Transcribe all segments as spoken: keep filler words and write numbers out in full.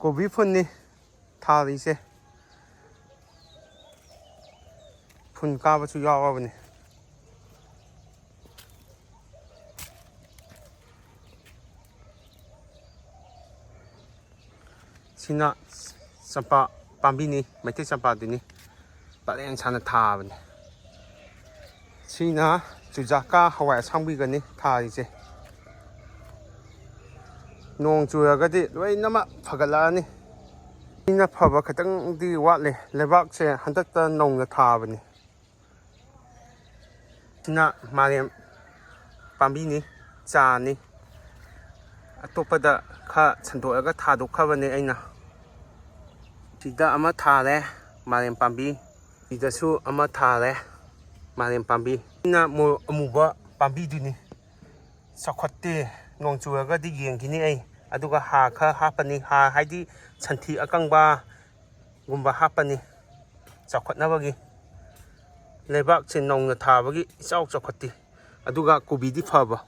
ꯀꯣꯕꯤ ꯐꯨꯜꯅꯤ ꯊꯥꯔꯤꯁꯦ꯫ ꯐꯨꯜ ꯀꯥꯕꯁꯨ ꯌꯥꯎꯔꯕꯅꯤ꯫ ꯁꯤꯅ ꯆꯝꯄ꯭ꯔꯥ ꯄꯥꯝꯕꯤꯅꯤ, ꯃꯩꯇꯩ ꯆꯝꯄ꯭ꯔꯥꯗꯨꯅꯤ꯫ ꯄꯔꯦꯡ ꯁꯥꯅ ꯊꯥꯕꯅꯤ꯫ ꯁꯤꯅ ꯆꯨꯖꯥꯛꯀ ꯍꯋꯥꯏ ꯑꯁꯥꯡꯕꯤꯒꯅꯤ ꯊꯥꯔꯤꯁꯦ꯫ ꯅꯣꯡ ꯆꯨꯔꯒꯗꯤ ꯂꯣꯏꯅꯃꯛ ꯐꯒꯠꯂꯛꯑꯅꯤ꯫ ꯁꯤꯅ ꯐꯕ ꯈꯤꯇꯪꯗꯤ ꯋꯥꯠꯂꯤ꯫ ꯂꯩꯕꯥꯛꯁꯦ ꯍꯟꯗꯛꯇ ꯅꯧꯅ ꯊꯥꯕꯅꯤ꯫ ꯁꯤꯅ ꯃꯥꯂꯦꯝ ꯄꯥꯝꯕꯤꯅꯤ, ꯆꯥꯅꯤ꯫ ꯑꯇꯣꯞꯄꯗ ꯈꯔ ꯁꯟꯗꯣꯛꯑꯒ ꯊꯥꯗꯣꯛꯈ꯭ꯔꯕꯅꯦ ꯑꯩꯅ꯫ ꯁꯤꯗ ꯑꯃ ꯊꯥꯔꯦ, ꯃꯥꯂꯦꯝ ꯄꯥꯝꯕꯤ꯫ ꯁꯤꯗꯁꯨ ꯑꯃ ꯊꯥꯔꯦ, ꯃꯥꯂꯦꯝ ꯄꯥꯝꯕꯤ꯫ ꯁꯤꯅ ꯃꯣꯔꯣꯛ ꯑꯃꯨꯕ ꯄꯥꯝꯕꯤꯗꯨꯅꯤ꯫ ꯆꯥꯎꯈꯠꯇꯦ, ꯅꯣꯡ ꯆꯨꯔꯒꯗꯤ ꯌꯦꯡꯈꯤꯅꯤ ꯑꯩ꯫ ꯑꯗꯨꯒ ꯍꯥꯔ ꯈꯔ ꯍꯥꯞꯄꯅꯤ, ꯍꯥꯔ ꯍꯥꯏꯗꯤ ꯁꯟꯊꯤ ꯑꯀꯪꯕꯒꯨꯝꯕ ꯍꯥꯞꯄꯅꯤ ꯆꯥꯎꯈꯠꯅꯕꯒꯤ꯫ ꯂꯩꯕꯥꯛꯁꯦ ꯅꯧꯅ ꯊꯥꯕꯒꯤ ꯏꯆꯥꯎ ꯆꯥꯎꯈꯠꯇꯦ꯫ ꯑꯗꯨꯒ ꯀꯣꯕꯤꯗꯤ ꯐꯕ꯫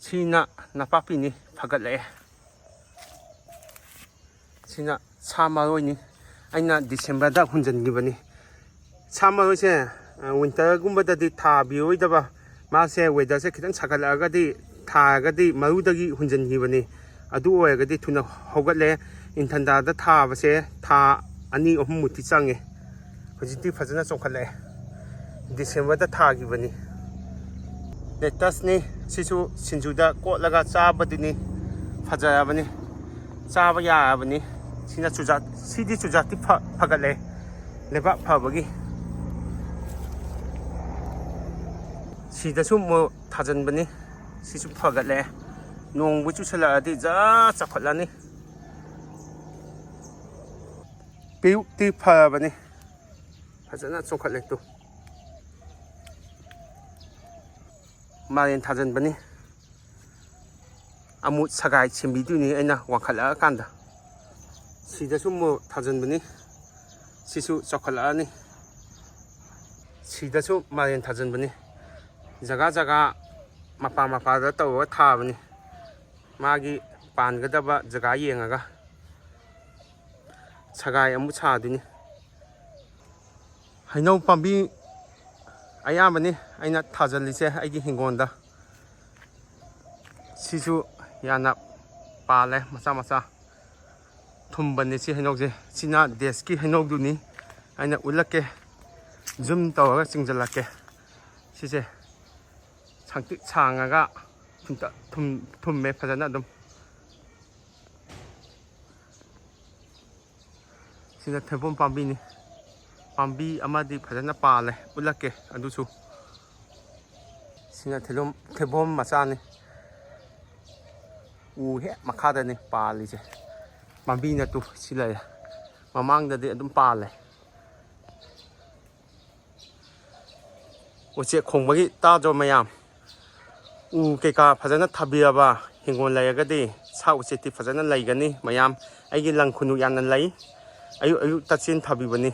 ꯁꯤꯅ ꯅꯄꯥꯛꯄꯤꯅꯤ, ꯐꯒꯠꯂꯛꯑꯦ꯫ ꯁꯤꯅ ꯁꯥ ꯃꯔꯣꯏꯅꯤ꯫ ꯑꯩꯅ ꯗꯤꯁꯦꯝꯕꯔꯗ ꯍꯨꯟꯖꯤꯟꯈꯤꯕꯅꯤ꯫ ꯁꯥ ꯃꯔꯣꯏꯁꯦ, ꯑ, ꯋꯤꯟꯇꯔꯒꯨꯝꯕꯗꯗꯤ ꯊꯥꯕꯤꯔꯣꯏꯗꯕ, ꯃꯥꯁꯦ ꯋꯦꯗꯔꯁꯦ ꯈꯤꯇꯪ ꯁꯥꯒꯠꯂꯛꯑꯒꯗꯤ ꯊꯥꯔꯒꯗꯤ ꯃꯔꯨꯗꯒꯤ ꯍꯨꯟꯖꯤꯟꯈꯤꯕꯅꯤ꯫ ꯑꯗꯨ ꯑꯣꯏꯔꯒꯗꯤ ꯊꯨꯅ ꯍꯧꯒꯠꯂꯦ꯫ ꯏꯪꯊꯝꯊꯥꯗ ꯊꯥꯕꯁꯦ ꯊꯥ ꯑꯅꯤ ꯑꯍꯨꯝꯃꯨꯛꯇꯤ ꯆꯪꯉꯦ꯫ ꯍꯧꯖꯤꯛꯇꯤ ꯐꯖꯅ ꯆꯣꯡꯈꯠꯂꯛꯑꯦ꯫ ꯗꯤꯁꯦꯝꯕꯔꯗ ꯊꯥꯈꯤꯕꯅꯤ꯫ ꯂꯦꯇꯁꯅꯤ꯫ ꯁꯤꯁꯨ ꯁꯤꯡꯖꯨꯗ ꯀꯣꯠꯂꯒ ꯆꯥꯕꯗꯨꯅꯤ꯫ ꯐꯖꯔꯕꯅꯤ, ꯆꯥꯕ ꯌꯥꯔꯕꯅꯤ꯫ ꯁꯤꯅ ꯆꯨꯖꯥꯛ, ꯁꯤꯗꯤ ꯆꯨꯖꯥꯛꯇꯤ ꯐ-, ꯐꯒꯠꯂꯦ ꯂꯩꯕꯥꯛ ꯐꯕꯒꯤ꯫ ꯁꯤꯗꯁꯨ ꯃꯣꯔꯣꯛ ꯊꯥꯖꯤꯟꯕꯅꯤ꯫ ꯁꯤꯁꯨ ꯐꯒꯠꯂꯦ꯫ ꯅꯣꯡꯕꯨ ꯆꯨꯁꯜꯂꯛꯑꯗꯤ ꯖꯔ ꯆꯥꯎꯈꯠꯂꯅꯤ꯫ ꯄꯦꯔꯨꯛꯇꯤ ꯐꯔꯕꯅꯤ, ꯐꯖꯅ ꯆꯣꯡꯈꯠꯂꯦ ꯇꯨ꯫ ꯃꯥꯏꯔꯦꯟ ꯊꯥꯖꯤꯟꯕꯅꯤ꯫ ꯑꯃꯨꯛ ꯁꯒꯥꯏ ꯁꯦꯝꯕꯤꯗꯣꯏꯅꯤ ꯑꯩꯅ ꯋꯥꯡꯈꯠꯂꯛꯑꯀꯥꯟꯗ꯫ ꯁꯤꯗꯁꯨ ꯃꯣꯔꯣꯛ ꯊꯥꯖꯤꯟꯕꯅꯤ꯫ ꯁꯤꯁꯨ ꯆꯥꯎꯈꯠꯂꯛꯑꯅꯤ꯫ ꯁꯤꯗꯁꯨ ꯃꯥꯏꯔꯦꯟ ꯊꯥꯖꯤꯟꯕꯅꯤ꯫ ꯖꯒꯥ ꯖꯒꯥ ꯃꯄꯥ ꯃꯄꯥꯗ ꯇꯧꯔꯒ ꯊꯥꯕꯅꯤ꯫ ꯃꯥꯒꯤ ꯄꯥꯟꯒꯗꯕ ꯖꯒꯥ ꯌꯦꯡꯉꯒ ꯁꯒꯥꯏ ꯑꯃꯨꯛ ꯁꯥꯗꯣꯏꯅꯤ꯫ ꯍꯩꯅꯧ ꯄꯥꯝꯕꯤ ꯑꯌꯥꯝꯕꯅꯤ ꯑꯩꯅ ꯊꯥꯖꯤꯜꯂꯤꯁꯦ ꯑꯩꯒꯤ ꯍꯤꯡꯒꯣꯜꯗ꯫ ꯁꯤꯁꯨ ꯌꯥꯝꯅ ꯄꯥꯜꯂꯦ, ꯃꯆꯥ ꯃꯆꯥ ꯊꯨꯝꯕꯅꯦ ꯁꯤ ꯍꯩꯅꯧꯁꯦ꯫ ꯁꯤꯅ ꯗꯦꯁꯀꯤ ꯍꯩꯅꯧꯗꯨꯅꯤ꯫ ꯑꯩꯅ ꯎꯠꯂꯛꯀꯦ, ꯖꯨꯝ ꯇꯧꯔꯒ ꯆꯤꯡꯁꯤꯜꯂꯛꯀꯦ꯫ ꯁꯤꯁꯦ ꯁꯥꯡꯇ꯭ꯔꯤꯛ ꯁꯥꯡꯉꯒ ꯊꯨꯝꯇ-, ꯊꯨꯝ-, ꯊꯨꯝꯃꯦ ꯐꯖꯅ ꯑꯗꯨꯝ꯫ ꯁꯤꯅ ꯊꯩꯕꯣꯝ ꯄꯥꯝꯕꯤꯅꯤ꯫ ꯄꯥꯝꯕꯤ ꯑꯃꯗꯤ ꯐꯖꯅ ꯄꯥꯜꯂꯦ, ꯎꯠꯂꯛꯀꯦ ꯑꯗꯨꯁꯨ꯫ ꯁꯤꯅ ꯊꯩꯕꯣꯝ, ꯊꯩꯕꯣꯝ ꯃꯆꯥꯅꯤ꯫ ꯎ ꯍꯦꯛ ꯃꯈꯥꯗꯅꯤ ꯄꯥꯜꯂꯤꯁꯦ꯫ ꯄꯥꯝꯕꯤꯅ ꯇꯨ ꯁꯤ ꯂꯩꯔꯦ꯫ ꯃꯃꯥꯡꯗꯗꯤ ꯑꯗꯨꯝ ꯄꯥꯜꯂꯦ꯫ ꯎꯆꯦꯛ ꯈꯣꯡꯕꯒꯤ ꯇꯥꯗ꯭ꯔꯣ ꯃꯌꯥꯝ? ꯎ ꯀꯩꯀꯥ ꯐꯖꯅ ꯊꯥꯕꯤꯔꯕ ꯍꯤꯡꯒꯣꯜ ꯂꯩꯔꯒꯗꯤ ꯁꯥ ꯎꯆꯦꯛꯇꯤ ꯐꯖꯅ ꯂꯩꯒꯅꯤ ꯃꯌꯥꯝ꯫ ꯑꯩꯒꯤ ꯂꯪ ꯈꯨꯅꯨ ꯌꯥꯝꯅ ꯂꯩ꯫ ꯑꯌꯨꯛ ꯑꯌꯨꯛꯇ ꯆꯦꯟ ꯊꯥꯕꯤꯕꯅꯤ꯫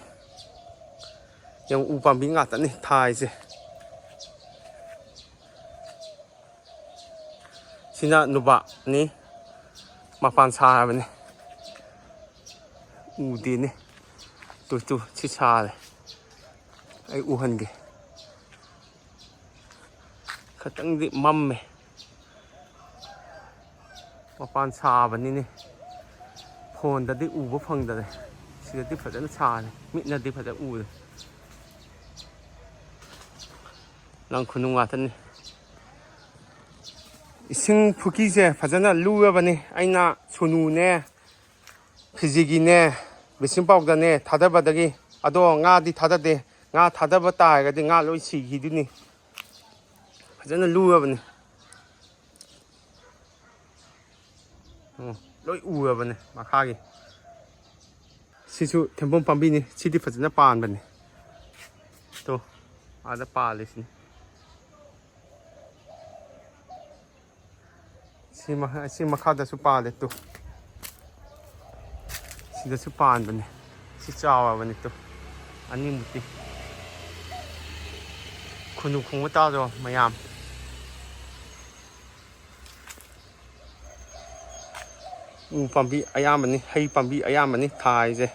ꯌꯦꯡꯉꯨ, ꯎ ꯄꯥꯝꯕꯤ ꯉꯥꯛꯇꯅꯤ ꯊꯥꯔꯤꯁꯦ꯫ ꯁꯤꯅ ꯅꯨꯕꯥꯞꯅꯤ, ꯃꯄꯥꯟ ꯁꯥꯔꯕꯅꯤ꯫ ꯎꯗꯦꯅꯦ꯫ ꯇꯨ, ꯇꯨ, ꯁꯤ ꯁꯥꯔꯦ꯫ ꯑꯩ ꯎꯍꯟꯒꯦ꯫ ꯈꯤꯇꯪꯗꯤ ꯃꯝꯃꯦ꯫ ꯃꯄꯥꯟ ꯁꯥꯕꯅꯤꯅꯦ꯫ ꯐꯣꯟꯗꯗꯤ ꯎꯕ ꯐꯪꯗꯔꯦ꯫ ꯁꯤꯗꯗꯤ ꯐꯖꯅ ꯁꯥꯔꯦ꯫ ꯃꯤꯠꯅꯗꯤ ꯐꯖꯅ ꯎꯔꯦ꯫ ꯂꯪ ꯈꯨꯅꯨ ꯉꯥꯛꯇꯅꯤ꯫ ꯏꯁꯤꯡ ꯄꯨꯈ꯭ꯔꯤꯁꯦ ꯐꯖꯅ ꯂꯨꯔꯕꯅꯤ꯫ ꯑꯩꯅ ꯁꯨꯅꯨꯅꯦ, ꯐꯤꯖꯤꯒꯤꯅꯦ, ꯕ꯭ꯂꯤꯆꯤꯡ ꯄꯥꯎꯗꯔꯅꯦ ꯊꯥꯗꯕꯗꯒꯤ꯫ ꯑꯗꯣ ꯉꯥꯗꯤ ꯊꯥꯗꯗꯦ꯫ ꯉꯥ ꯊꯥꯗꯕ ꯇꯥꯔꯒꯗꯤ ꯉꯥ ꯂꯣꯏ ꯁꯤꯈꯤꯗꯣꯏꯅꯤ꯫ ꯐꯖꯅ ꯂꯨꯔꯕꯅꯤ꯫ ꯎꯝ, ꯂꯣꯏ ꯎꯔꯕꯅꯦ ꯃꯈꯥꯒꯤ꯫ ꯁꯤꯁꯨ ꯊꯩꯕꯣꯝ ꯄꯥꯝꯕꯤꯅꯤ꯫ ꯁꯤꯗꯤ ꯐꯖꯅ ꯄꯥꯟꯕꯅꯤ꯫ ꯇꯣ, ꯑꯥꯗ ꯄꯥꯜꯂꯤꯁꯤꯅꯤ꯫ ꯁꯤ ꯃꯈꯥ-, ꯁꯤ ꯃꯈꯥꯗꯁꯨ ꯄꯥꯜꯂꯦ ꯇꯨ꯫ ꯁꯤꯗꯁꯨ ꯄꯥꯟꯕꯅꯦ꯫ ꯁꯤ ꯆꯥꯎꯔꯕꯅꯤ ꯇꯨ꯫ ꯑꯅꯤꯃꯨꯛꯇꯤ꯫ ꯈꯨꯅꯨ ꯈꯣꯡꯕ ꯇꯥꯗ꯭ꯔꯣ ꯃꯌꯥꯝ? ꯎ ꯄꯥꯝꯕꯤ ꯑꯌꯥꯝꯕꯅꯤ, ꯍꯩ ꯄꯥꯝꯕꯤ ꯑꯌꯥꯝꯕꯅꯤ ꯊꯥꯔꯤꯁꯦ꯫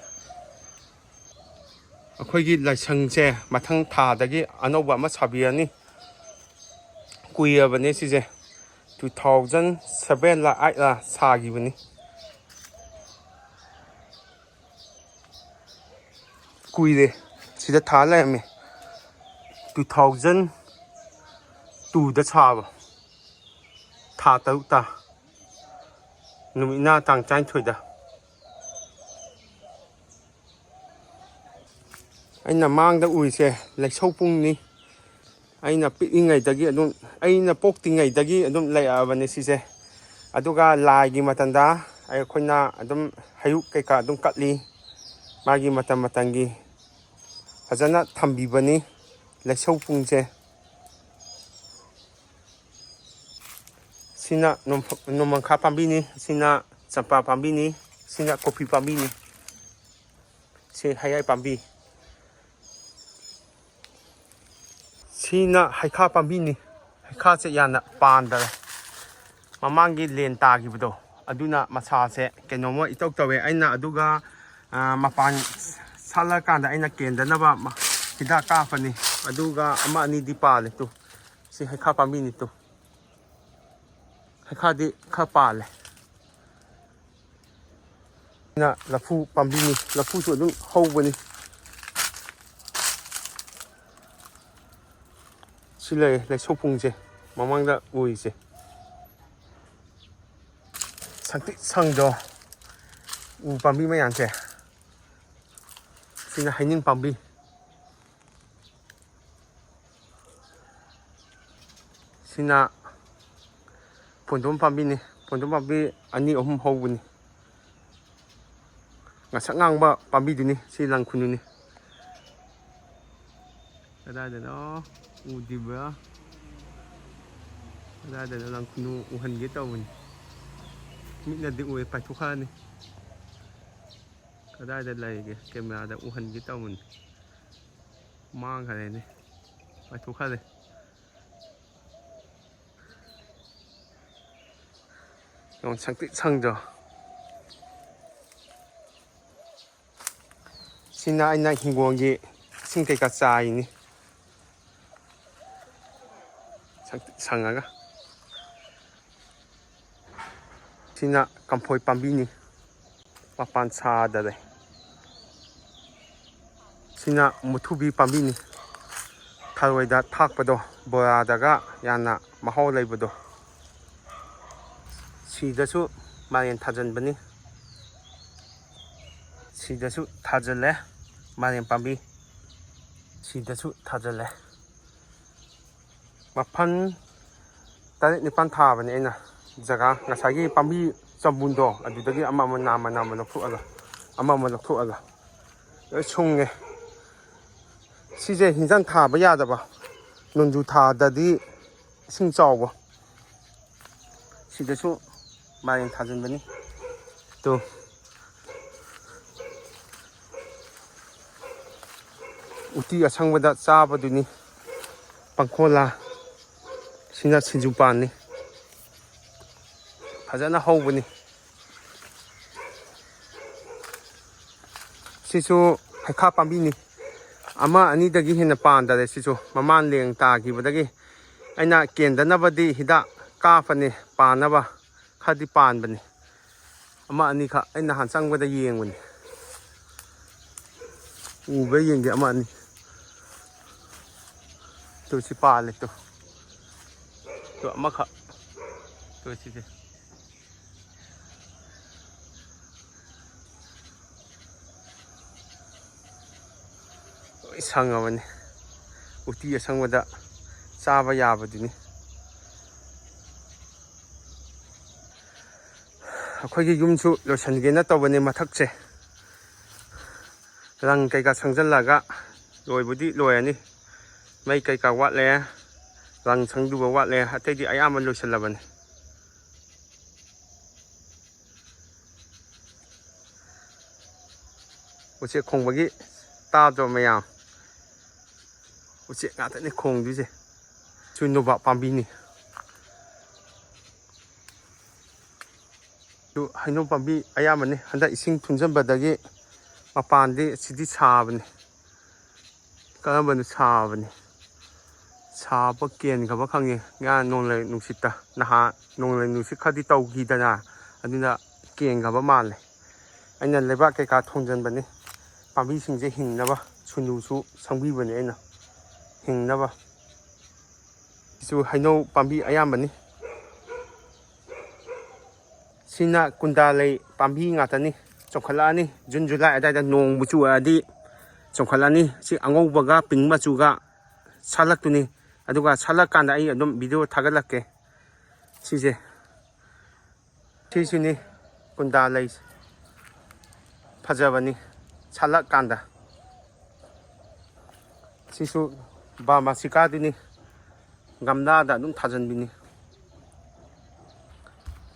ꯑꯩꯈꯣꯏꯒꯤ ꯂꯥꯏꯁꯪꯁꯦ ꯃꯊꯪ ꯊꯥꯗꯒꯤ ꯑꯅꯧꯕ ꯑꯃ ꯁꯥꯕꯤꯔꯅꯤ꯫ ꯀꯨꯏꯔꯕꯅꯦ ꯁꯤꯁꯦ, two thousand seven ꯂ eight ꯂ ꯁꯥꯈꯤꯕꯅꯤ꯫ ꯀꯨꯏꯔꯦ, ꯁꯤꯗ ꯊꯥ ꯂꯩꯔꯝꯃꯦ꯫ Two thousand two ꯗ ꯁꯥꯕ, ꯊꯥ ꯇꯔꯨꯛꯇ, ꯅꯨꯃꯤꯠꯅ ꯇꯥꯡ ꯇꯔꯥꯅꯤꯊꯣꯏꯗ꯫ ꯑꯩꯅ ꯃꯥꯡꯗ ꯎꯔꯤꯁꯦ ꯂꯩꯁꯧ ꯄꯨꯡꯅꯤ꯫ ꯑꯩꯅ ꯄꯤꯛꯏꯉꯩꯗꯒꯤ ꯑꯗꯨꯝ, ꯑꯩꯅ ꯄꯣꯛꯇ꯭ꯔꯤꯉꯩꯗꯒꯤ ꯑꯗꯨꯝ ꯂꯩꯔꯛꯑꯕꯅꯤ ꯁꯤꯁꯦ꯫ ꯑꯗꯨꯒ ꯂꯥꯏꯒꯤ ꯃꯇꯝꯗ ꯑꯩꯈꯣꯏꯅ ꯑꯗꯨꯝ ꯍꯩꯔꯨꯛ ꯀꯩꯀꯥ ꯑꯗꯨꯝ ꯀꯠꯂꯤ꯫ ꯃꯥꯒꯤ ꯃꯇꯝ ꯃꯇꯝꯒꯤ ꯐꯖꯅ ꯊꯝꯕꯤꯕꯅꯤ ꯂꯩꯁꯧ ꯄꯨꯡꯁꯦ꯫ ꯁꯤꯅ ꯅꯣꯡ-, ꯅꯣꯡꯃꯪꯈꯥ ꯄꯥꯝꯕꯤꯅꯤ, ꯁꯤꯅ ꯆꯝꯄ꯭ꯔꯥ ꯄꯥꯝꯕꯤꯅꯤ, ꯁꯤꯅ ꯀꯣꯐꯤ ꯄꯥꯝꯕꯤꯅꯤ꯫ ꯁꯤ ꯍꯩꯌꯥꯏ ꯄꯥꯝꯕꯤ꯫ ꯁꯤꯅ ꯍꯩꯈꯥ ꯄꯥꯝꯕꯤꯅꯤ꯫ ꯍꯩꯈꯥꯁꯦ ꯌꯥꯝꯅ ꯄꯥꯟꯗꯔꯦ꯫ ꯃꯃꯥꯡꯒꯤ ꯂꯦꯟ ꯇꯥꯈꯤꯕꯗꯣ, ꯑꯗꯨꯅ ꯃꯁꯥꯁꯦ ꯀꯩꯅꯣꯝꯃ ꯏꯇꯧ ꯇꯧꯋꯦ꯫ ꯑꯩꯅ ꯑꯗꯨꯒ, ꯑ, ꯃꯄꯥꯟ ꯁꯥꯠꯂꯀꯥꯟꯗ ꯑꯩꯅ ꯀꯦꯟꯗꯅꯕ ꯃ-, ꯍꯤꯗꯥꯛ ꯀꯥꯞꯄꯅꯤ꯫ ꯑꯗꯨꯒ ꯑꯃ ꯑꯅꯤꯗꯤ ꯄꯥꯜꯂꯦ ꯇꯨ꯫ ꯁꯤ ꯍꯩꯈꯥ ꯄꯥꯝꯕꯤꯅꯤ ꯇꯨ꯫ ꯍꯩꯈꯥꯗꯤ ꯈꯔ ꯄꯥꯜꯂꯦ꯫ ꯁꯤꯅ ꯂꯐꯨ ꯄꯥꯝꯕꯤꯅꯤ, ꯂꯐꯨꯁꯨ ꯑꯗꯨꯝ ꯍꯧꯕꯅꯤ꯫ ꯁꯤ ꯂꯩꯔꯦ ꯂꯩꯁꯧꯄꯨꯡꯁꯦ, ꯃꯃꯥꯡꯗ ꯎꯔꯤꯁꯦ꯫ ꯁꯪꯇ꯭ꯔꯤꯛ ꯁꯪꯗ꯭ꯔꯣ ꯎ ꯄꯥꯝꯕꯤ ꯃꯌꯥꯝꯁꯦ? ꯁꯤꯅ ꯍꯩꯅꯤꯡ ꯄꯥꯝꯕꯤ꯫ ꯁꯤꯅ ꯄꯣꯟꯗꯣꯝ ꯄꯥꯝꯕꯤꯅꯤ꯫ ꯄꯣꯟꯗꯣꯝ ꯄꯥꯝꯕꯤ ꯑꯅꯤ ꯑꯍꯨꯝ ꯍꯧꯕꯅꯤ꯫ ꯉꯁꯛ ꯉꯥꯡꯕ ꯄꯥꯝꯕꯤꯗꯨꯅꯤ꯫ ꯁꯤ ꯂꯪ ꯈꯨꯅꯨꯅꯤ꯫ ꯀꯗꯥꯏꯗꯅꯣ ꯎꯗ꯭ꯔꯤꯕ꯭ꯔꯥ? ꯀꯗꯥꯏꯗꯅꯣ ꯂꯪ ꯈꯨꯅꯨ ꯎꯍꯟꯒꯦ ꯇꯧꯕꯅꯤ꯫ ꯃꯤꯠꯅꯗꯤ ꯎꯏ, ꯄꯥꯏꯊꯣꯛꯈ꯭ꯔꯅꯤ꯫ ꯀꯗꯥꯏꯗ ꯂꯩꯒꯦ? ꯀꯦꯃꯦꯔꯥꯗ ꯎꯍꯟꯒꯦ ꯇꯧꯕꯅꯤ꯫ ꯃꯥꯡꯈ꯭ꯔꯦꯅꯦ꯫ ꯄꯥꯏꯊꯣꯛꯈ꯭ꯔꯦ꯫ ꯌꯦꯡꯉꯣ, ꯁꯪꯇ꯭ꯔꯤꯛ ꯁꯪꯗ꯭ꯔꯣ? ꯁꯤꯅ ꯑꯩꯅ ꯍꯤꯡꯒꯣꯜꯒꯤ ꯏꯁꯤꯡ ꯀꯩꯀꯥ ꯆꯥꯏꯅꯤ꯫ ꯁꯪ-, ꯁꯪꯉꯒ꯫ ꯁꯤꯅ ꯀꯝꯐꯣꯏ ꯄꯥꯝꯕꯤꯅꯤ꯫ ꯃꯄꯥꯟ ꯁꯥꯗꯔꯦ꯫ ꯁꯤꯅ ꯃꯨꯊꯨꯕꯤ ꯄꯥꯝꯕꯤꯅꯤ꯫ ꯊꯔꯣꯏꯗ ꯊꯥꯛꯄꯗꯣ, ꯕꯣꯔꯥꯗꯒ ꯌꯥꯝꯅ ꯃꯍꯥꯎ ꯂꯩꯕꯗꯣ꯫ ꯁꯤꯗꯁꯨ ꯃꯥꯏꯔꯦꯟ ꯊꯥꯖꯤꯟꯕꯅꯤ꯫ ꯁꯤꯗꯁꯨ ꯊꯥꯖꯤꯜꯂꯦ ꯃꯥꯏꯔꯦꯟ ꯄꯥꯝꯕꯤ꯫ ꯁꯤꯗꯁꯨ ꯊꯥꯖꯤꯜꯂꯦ꯫ ꯃꯐꯝ ꯇꯔꯦꯠ ꯅꯤꯄꯥꯜ ꯊꯥꯕꯅꯦ ꯑꯩꯅ꯫ ꯖꯒꯥ ꯉꯁꯥꯏꯒꯤ ꯄꯥꯝꯕꯤ ꯆꯝꯕꯨꯟꯗꯣ, ꯑꯗꯨꯗꯒꯤ ꯑꯃ ꯑꯃ ꯅꯥꯝꯃ ꯅꯥꯝꯃ ꯂꯧꯊꯣꯛꯑꯒ, ꯑꯃ ꯑꯃ ꯂꯧꯊꯣꯛꯑꯒ ꯂꯣꯏ ꯁꯨꯡꯉꯦ꯫ ꯁꯤꯁꯦ ꯍꯤꯟꯖꯥꯡ ꯊꯥꯕ ꯌꯥꯗꯕ, ꯅꯣꯡꯖꯨ ꯊꯥꯗꯗꯤ ꯏꯁꯤꯡ ꯆꯥꯎꯕ꯫ ꯁꯤꯗꯁꯨ ꯃꯥꯏꯔꯦꯟ ꯊꯥꯖꯤꯟꯕꯅꯤ꯫ ꯇꯨ꯫ ꯎꯇꯤ ꯑꯁꯪꯕꯗ ꯆꯥꯕꯗꯨꯅꯤ꯫ ꯄꯥꯡꯈꯣꯂꯥ꯫ ꯁꯤꯅ ꯁꯤꯡꯖꯨ ꯄꯥꯟꯅꯤ꯫ ꯐꯖꯅ ꯍꯧꯕꯅꯤ꯫ ꯁꯤꯁꯨ ꯍꯩꯈꯥ ꯄꯥꯝꯕꯤꯅꯤ꯫ ꯑꯃ ꯑꯅꯤꯗꯒꯤ ꯍꯦꯟꯅ ꯄꯥꯟꯗꯔꯦ꯫ ꯁꯤꯁꯨ ꯃꯃꯥꯡ ꯂꯦꯟ ꯇꯥꯈꯤꯕꯗꯒꯤ ꯑꯩꯅ ꯀꯦꯟꯗꯅꯕꯗꯤ ꯍꯤꯗꯥꯛ ꯀꯥꯞꯄꯅꯤ, ꯄꯥꯟꯅꯕ꯫ ꯈꯔꯗꯤ ꯄꯥꯟꯕꯅꯤ꯫ ꯑꯃ ꯑꯅꯤꯈꯛ ꯑꯩ ꯅꯍꯥꯟ ꯆꯪꯕꯗ ꯌꯦꯡꯕꯅꯤ꯫ ꯎꯕ꯭ꯔꯥ ꯌꯦꯡꯒꯦ, ꯑꯃ ꯑꯅꯤ꯫ ꯇꯨ ꯁꯤ ꯄꯥꯜꯂꯦ ꯇꯨ꯫ ꯇꯨ ꯑꯃꯈꯛ꯫ ꯇꯨ ꯁꯤꯁꯦ꯫ ꯂꯣꯏ ꯁꯪꯉꯕꯅꯤ꯫ ꯎꯇꯤ ꯑꯁꯪꯕꯗ ꯆꯥꯕ ꯌꯥꯕꯗꯨꯅꯤ꯫ ꯑꯩꯈꯣꯏꯒꯤ ꯌꯨꯝꯁꯨ ꯂꯣꯏꯁꯤꯟꯒꯦꯅ ꯇꯧꯕꯅꯤ ꯃꯊꯛꯁꯦ꯫ ꯔꯪ ꯀꯩꯀꯥ ꯁꯪꯖꯜꯂꯒ ꯂꯣꯏꯕꯨꯗꯤ ꯂꯣꯏꯔꯅꯤ꯫ ꯃꯩ ꯀꯩꯀꯥ ꯋꯥꯠꯂꯦ, ꯔꯪ ꯁꯪꯗꯨꯕ ꯋꯥꯠꯂꯦ, ꯑꯇꯩꯗꯤ ꯑꯌꯥꯝꯕ ꯂꯣꯏꯁꯤꯜꯂꯕꯅꯤ꯫ ꯎꯆꯦꯛ ꯈꯣꯡꯕꯒꯤ ꯇꯥꯗ꯭ꯔꯣ ꯃꯌꯥꯝ? ꯎꯆꯦꯛ ꯉꯥꯛꯇꯅꯤ ꯈꯣꯡꯗꯣꯏꯁꯦ꯫ ꯁꯤ ꯅꯣꯕꯥꯞ ꯄꯥꯝꯕꯤꯅꯤ꯫ ꯁꯤ ꯍꯩꯅꯧ ꯄꯥꯝꯕꯤ ꯑꯌꯥꯝꯕꯅꯤ꯫ ꯍꯟꯗꯛ ꯏꯁꯤꯡ ꯊꯨꯝꯖꯤꯟꯕꯗꯒꯤ ꯃꯄꯥꯟꯗꯤ ꯁꯤꯗꯤ ꯁꯥꯕꯅꯤ꯫ ꯀꯔꯝꯕꯅ ꯁꯥꯕꯅꯤ? ꯁꯥꯕ ꯀꯦꯟꯈ꯭ꯔꯕ ꯈꯪꯉꯦ꯫ ꯉꯔꯥꯡ ꯅꯣꯡꯂꯩ ꯅꯨꯡꯁꯤꯠꯇ, ꯅꯍꯥꯟ ꯅꯣꯡꯂꯩ ꯅꯨꯡꯁꯤꯠ ꯈꯔꯗꯤ ꯇꯧꯈꯤꯗꯅ, ꯑꯗꯨꯅ ꯀꯦꯟꯈ꯭ꯔꯕ ꯃꯥꯜꯂꯦ꯫ ꯑꯩꯅ ꯂꯩꯕꯥꯛ ꯀꯩꯀꯥ ꯊꯣꯡꯖꯤꯟꯕꯅꯤ, ꯄꯥꯝꯕꯤꯁꯤꯡꯁꯦ ꯍꯤꯡꯅꯕ꯫ ꯁꯨꯅꯨꯁꯨ ꯁꯪꯕꯤꯕꯅꯤ ꯑꯩꯅ ꯍꯤꯡꯅꯕ꯫ ꯁꯤꯁꯨ ꯍꯩꯅꯧ ꯄꯥꯝꯕꯤ ꯑꯌꯥꯝꯕꯅꯤ꯫ ꯁꯤꯅ ꯀꯨꯟꯗꯥ ꯂꯩ ꯄꯥꯝꯕꯤ ꯉꯥꯛꯇꯅꯤ꯫ ꯆꯣꯡꯈꯠꯂꯛꯑꯅꯤ, ꯖꯨꯟ ꯖꯨꯂꯥꯏ ꯑꯗꯨꯋꯥꯏꯗ ꯅꯣꯡꯕꯨ ꯆꯨꯔꯛꯑꯗꯤ ꯆꯣꯡꯈꯠꯂꯛꯑꯅꯤ꯫ ꯁꯤ ꯑꯉꯧꯕꯒ ꯄꯤꯡ ꯃꯆꯨꯒ ꯁꯥꯠꯂꯛꯇꯣꯏꯅꯤ꯫ ꯑꯗꯨꯒ ꯁꯥꯠꯂꯛꯀꯥꯟꯗ ꯑꯩ ꯑꯗꯨꯝ ꯚꯤꯗꯤꯑꯣ ꯊꯥꯒꯠꯂꯛꯀꯦ꯫ ꯁꯤꯁꯦ, ꯁꯤꯁꯤꯅꯤ ꯀꯨꯟꯗꯥ ꯂꯩ, ꯐꯖꯕꯅꯤ ꯁꯥꯠꯂꯛꯀꯥꯟꯗ꯫ ꯁꯤꯁꯨ ꯕꯥꯔꯃꯥꯁꯤꯀꯥꯗꯨꯅꯤ, ꯒꯝꯂꯥꯗ ꯑꯗꯨꯝ ꯊꯥꯖꯤꯟꯕꯤꯅꯤ꯫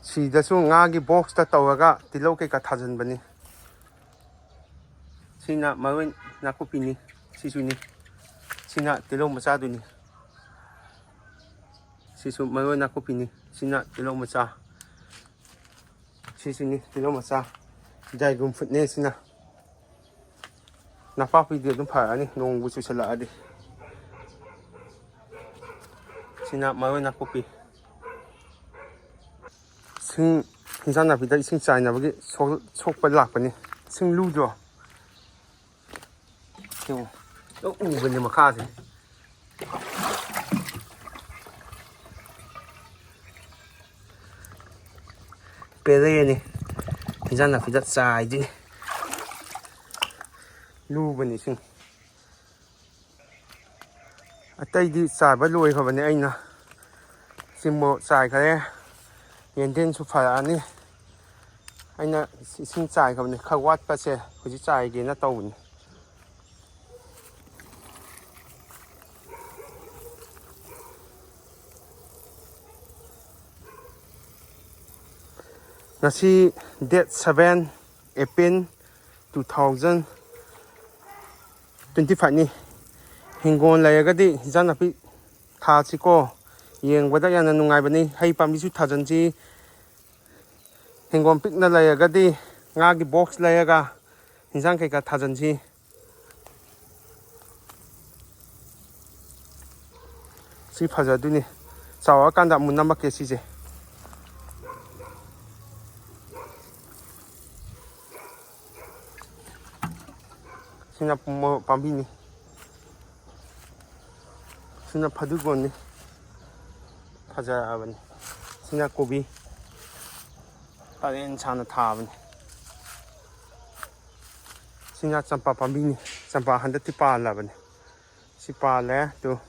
ꯁꯤꯗꯁꯨ ꯉꯥꯒꯤ ꯕꯣꯛꯁꯇ ꯇꯧꯔꯒ ꯇꯤꯜꯍꯧ ꯀꯩꯀꯥ ꯊꯥꯖꯤꯟꯕꯅꯤ꯫ ꯁꯤꯅ ꯃꯔꯣꯏ ꯅꯥꯀꯨꯞꯄꯤꯅꯤ꯫ ꯁꯤꯁꯨꯅꯤ꯫ ꯁꯤꯅ ꯇꯤꯜꯍꯧ ꯃꯆꯥꯗꯨꯅꯤ꯫ ꯁꯤꯁꯨ ꯃꯔꯣꯏ ꯅꯥꯀꯨꯞꯄꯤꯅꯤ꯫ ꯁꯤꯅ ꯇꯤꯜꯍꯧ ꯃꯆꯥ꯫ ꯁꯤꯁꯤꯅꯤ ꯇꯤꯜꯍꯧ ꯃꯆꯥ꯫ ꯗ꯭ꯔꯥꯏꯒꯟ ꯐ꯭ꯔꯨꯠꯅꯦ ꯁꯤꯅ꯫ ꯅꯄꯥꯛꯄꯤꯗꯤ ꯑꯗꯨꯝ ꯐꯔꯛꯑꯅꯤ ꯅꯣꯡꯕꯨ ꯆꯨꯁꯜꯂꯛꯑꯗꯤ꯫ ꯁꯤꯅ ꯃꯔꯣꯏ ꯅꯥꯀꯨꯞꯄꯤ꯫ ꯏꯁꯤꯡ, ꯏꯟꯁꯥꯡ ꯅꯥꯄꯤꯗ ꯏꯁꯤꯡ ꯆꯥꯏꯅꯕꯒꯤ ꯁꯣꯛ-, ꯁꯣꯛꯄ ꯂꯥꯛꯄꯅꯤ꯫ ꯏꯁꯤꯡ ꯂꯨꯗ꯭ꯔꯣ? ꯌꯦꯡꯉꯣ꯫ ꯂꯣꯏ ꯎꯕꯅꯦ ꯃꯈꯥꯁꯦ꯫ ꯄꯦꯔꯦꯅꯤ꯫ ꯏꯟꯁꯥꯡ ꯅꯥꯄꯤꯗ ꯆꯥꯏꯗꯣꯏꯅꯤ꯫ ꯂꯨꯕꯅꯤ ꯏꯁꯤꯡ꯫ ꯑꯇꯩꯗꯤ ꯆꯥꯏꯕ ꯂꯣꯏꯈ꯭ꯔꯕꯅꯦ ꯑꯩꯅ꯫ ꯁꯤꯃꯣ ꯆꯥꯏꯈ꯭ꯔꯦ꯫ ꯌꯦꯟꯗꯦꯝꯁꯨ ꯐꯔꯛꯑꯅꯤ꯫ ꯑꯩꯅ ꯏꯁꯤꯡ ꯆꯥꯏꯈ꯭ꯔꯕꯅꯤ꯫ ꯈꯔ ꯋꯥꯠꯄꯁꯦ ꯍꯧꯖꯤꯛ ꯆꯥꯏꯒꯦꯅ ꯇꯧꯕꯅꯤ꯫ ꯉꯁꯤ date seven April two thousand twenty five ꯅꯤ꯫ ꯍꯤꯡꯒꯣꯜ ꯂꯩꯔꯒꯗꯤ ꯏꯟꯖꯥꯡ ꯅꯥꯄꯤ ꯊꯥꯁꯤꯀꯣ꯫ ꯌꯦꯡꯕꯗ ꯌꯥꯝꯅ ꯅꯨꯡꯉꯥꯏꯕꯅꯤ꯫ ꯍꯩ ꯄꯥꯝꯕꯤꯁꯨ ꯊꯥꯖꯤꯟꯁꯤ꯫ ꯍꯤꯡꯒꯣꯜ ꯄꯤꯛꯅ ꯂꯩꯔꯒꯗꯤ ꯉꯥꯒꯤ ꯕꯣꯛꯁ ꯂꯩꯔꯒ ꯍꯤꯟꯖꯥꯡ ꯀꯩꯀꯥ ꯊꯥꯖꯟꯁꯤ꯫ ꯁꯤ ꯐꯖꯗꯣꯏꯅꯤ꯫ ꯆꯥꯎꯔꯛꯑꯀꯥꯟꯗ ꯑꯃꯨꯛ ꯅꯝꯃꯛꯀꯦ ꯁꯤꯁꯦ꯫ ꯁꯤꯅ ꯃꯣꯔꯣꯛ ꯄꯥꯝꯕꯤꯅꯤ꯫ ꯁꯤꯅ ꯐꯗꯤꯒꯣꯝꯅꯤ꯫ ꯐꯖꯔꯛꯑꯕꯅꯤ꯫ ꯁꯤꯅ ꯀꯣꯕꯤ꯫ ꯄꯔꯦꯡ ꯁꯥꯅ ꯊꯥꯕꯅꯤ꯫ ꯁꯤꯅ ꯆꯝꯄ꯭ꯔꯥ ꯄꯥꯝꯕꯤꯅꯤ꯫ ꯆꯝꯄ꯭ꯔꯥ ꯍꯟꯗꯛꯇꯤ ꯄꯥꯜꯂꯕꯅꯤ꯫ ꯁꯤ ꯄꯥꯜꯂꯦ꯫ ꯇꯨ꯫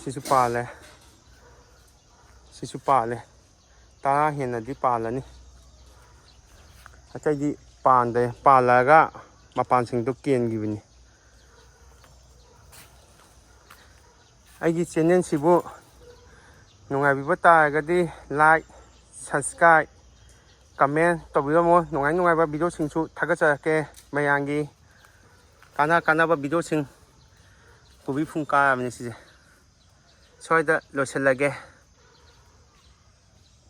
ꯁꯤꯁꯨ ꯄꯥꯜꯂꯦ꯫ ꯁꯤꯁꯨ ꯄꯥꯜꯂꯦ꯫ ꯇꯔꯥ ꯍꯦꯟꯅꯗꯤ ꯄꯥꯜꯂꯅꯤ꯫ ꯑꯇꯩꯗꯤ ꯄꯥꯟꯗꯦ꯫ ꯄꯥꯜꯂꯒ ꯃꯄꯥꯟꯁꯤꯡꯗꯣ ꯀꯦꯟꯈꯤꯕꯅꯤ꯫ ꯑꯩꯒꯤ ꯆꯦꯅꯦꯜꯁꯤꯕꯨ ꯅꯨꯡꯉꯥꯏꯕꯤꯕ ꯇꯥꯔꯒꯗꯤ like, subscribe, comment ꯇꯧꯕꯤꯔꯝꯃꯣ꯫ ꯅꯨꯡꯉꯥꯏ ꯅꯨꯡꯉꯥꯏꯕ ꯚꯤꯗꯤꯑꯣꯁꯤꯡꯁꯨ ꯊꯥꯒꯠꯆꯔꯛꯀꯦ꯫ ꯃꯌꯥꯝꯒꯤ ꯀꯥꯟꯅ ꯀꯥꯟꯅꯕ ꯚꯤꯗꯤꯑꯣꯁꯤꯡ ꯀꯣꯕꯤ ꯐꯨꯡ ꯀꯥꯔꯕꯅꯤ ꯁꯤꯁꯦ꯫ ꯁ꯭ꯋꯥꯏꯗ ꯂꯣꯏꯁꯤꯜꯂꯒꯦ꯫